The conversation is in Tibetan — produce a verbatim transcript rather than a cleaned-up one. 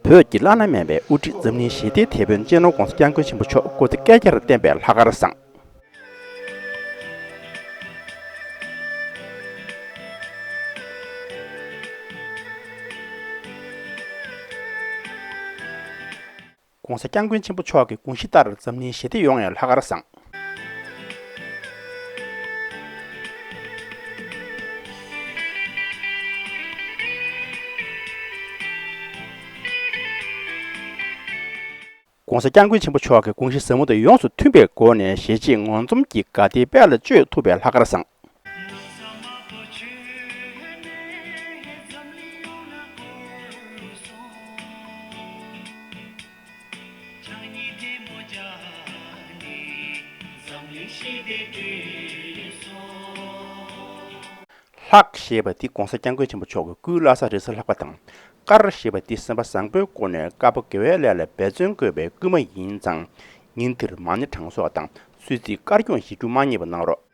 བོད་ཀྱི་བླ་ན་མེད་པའི་དབུ་ཁྲིད་འཛམ་གླིང་ཞི་བདེའི་དེད་དཔོན་སྤྱི་ནོར་༧གོང་ས་༧སྐྱབས་མགོན་ཆེན་པོ་མཆོག་སྐུ་ཚེ་བསྐལ་བརྒྱར་བརྟན་པའི་ལྷག་དཀར་བཟང་། ༧གོང་ས་༧སྐྱབས་མགོན་ཆེན་པོ་མཆོག་གི་དགོངས་གཞི་ལྟར་འཛམ་གླིང་ཞི་བདེ་ཡོང་བའི་ལྷག་དཀར་བཟང་། ༧གོང་ས་༧སྐྱབས་མགོན་ཆེན་པོ་མཆོག་གི་དགོངས་གཞི་ཟབ་མོ་དང་ཡོངས་སུ་མཐུན་པའི་སྒོ་ནས་གཞིས་བྱེས་ངོ་འཛོམས་ཀྱི་དགའ་བདེའི་དཔལ་ལ་སྤྱོད་ཐུབ་པའི་ལྷག་དཀར་བཟང་། ལྷག་ཞེས་པ་འདི་༧གོང་ས་༧སྐྱབས་མགོན་ཆེན་པོ་མཆོག་གི་སྐུའི་བླ་གཟའ་རེས་གཟའ་ལྷག་པ་དང་། དཀར་ཞེས་པ་འདི་སེམས་པ་བཟང་པོའི་སྒོ་ནས་དཀར་པོ་དགེ་བའི་ལས་ལ་འབད་བརྩོན་དགོས་པའི་སྐུལ་མ་ཡིན་ཙང་། ཉིན་འདིར་མ་ཎི་གྲངས་གསོག་དང་གསོལ་ཚིགས་དཀར་སྐྱོང་བཞེས་རྒྱུ་མ་བསྙེལ་བ་གནང་རོགས།